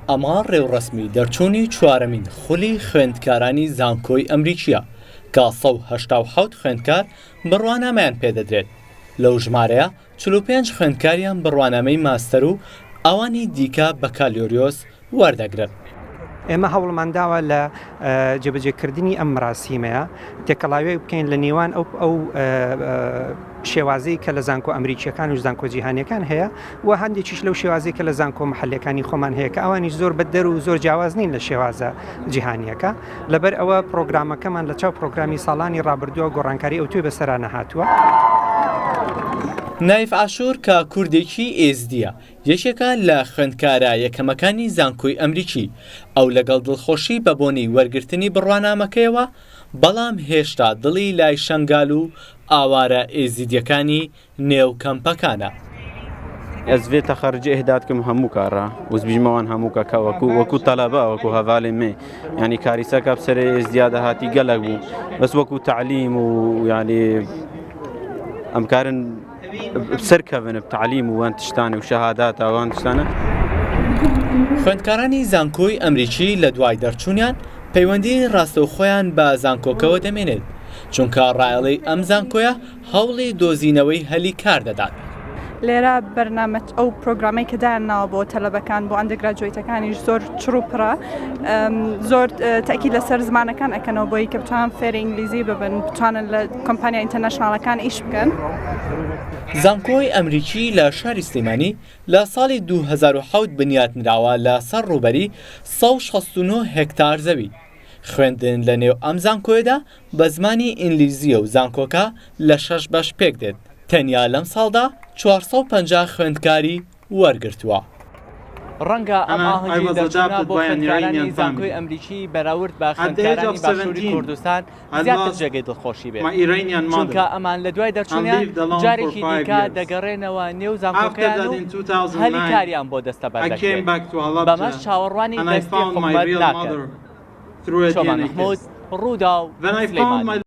ئەمە ڕێوڕەسمی دەرچوونی چوارەمین خولی خوێندکارانی زانکۆی ئەمریکییە کە 187 خوێندکار بڕوانامەیان پێدەدرێت، لەو ژمارەیە 45 خوێندکاریان بڕوانامەی ماستەر و ئەوانی دیکە بەکالۆریۆس وەردەگرن. ئێمە هەوڵمان داوە لە جێبەجێکردنی ئەم مەراسیمەیە تێکەڵاوێک بکەین لە نێوان ئەو ئەو شێوازەی کە لە زانکۆ ئەمریکیەکان و زانکۆ جیهانیەکان هەیە و هەندێکیش لەو شێوازەی کە لە زانکۆ محلەکانی خۆمان هەیە کە ئەوانیش زۆر بە دەر و زۆر جیاواز نین لە شێوازە جیهانیەکە لەبەر ئەوە پرۆگرامەکەمان لە چاو پرۆگرامی ساڵانی ڕابردووە گۆڕانکاری ئەوتۆی بەسەرا نەهاتووە. نایف عاشور کە کوردێکی ئێزدییە، یەکێکە لە خوێندکارە یەکەمەکانی زانکۆی ئەمریکی، ئەو لەگەڵ دڵخۆشی بە بۆنەی وەرگرتنی بڕوانامەکەیەوە، بەڵام هێشتا دڵی لای شەنگال و ئاوارە ئێزیدیەکانی نێو کەمپەکانە. Ez vê texericê îhda dikim hemû kara û ez bijîme wan hemû ka ka wekû wekû telebe wekû hevalên me yanî karîseka bi serê êzdiya de hatî gelek bû bes wekû te'lîm û yanî em karin سەرکەون bi te'lîm û wan tiştanê û şehadata wan tiştane. خوێندکارانی زانکۆی ئەمریکی لە دوای دەرچوونیان پەیوەندی ڕاستەوخۆیان بە زانکۆکەوە دەمێنێت، چونکە ڕایەڵەی ئەم زانکۆیە هەوڵی دۆزینەوەی هەلی کار دەدات. لێرە بەرنامە ئەو پرۆگرامەی کە دایانناوە بۆ تەلەبەکان بۆ undergraduate ەکانیش زۆر چڕ و پڕە زۆر تەئکید لەسەر زمانەکان ئەکەنەوە بۆی کە بتوان فێری ئینگلیزی ببن بتوانن لە کۆمپانیا international ەکان ئیش بکەن. زانکۆی ئەمریکی لە شاری سلێمانی لە ساڵی 2007 بنیاتنراوە لە سەر ڕووبەری 169 هێکتار زەوی. خوێندن لە نێو ئەم زانکۆیەدا بە زمانی ئینگلیزییە و زانکۆکە لە شەش بەش پێکدێت. تەنیا لەم ساڵدا 450 خوێندکاری وەرگرتووە. ڕەنگە ئەم ئاهەنگی دەرچوونە بۆ خوێندکارانی زانکۆی ئەمریکی بەراورد بە خوێندکارانی باشووری کوردستان زیاتر جێگەی دڵخۆشی بێت، چونکە ئەمان لە دوای دەرچوونیان جارێکی دیکە دەگەڕێنەوە نێو زانکۆکەیان و هەلی کاریان بۆ دەستەبەر دەکرێت، بەمەش چاوەڕوانی دەستی حکومەت ناکەن. چۆمان مەحمود، ڕووداو، سلێمانی.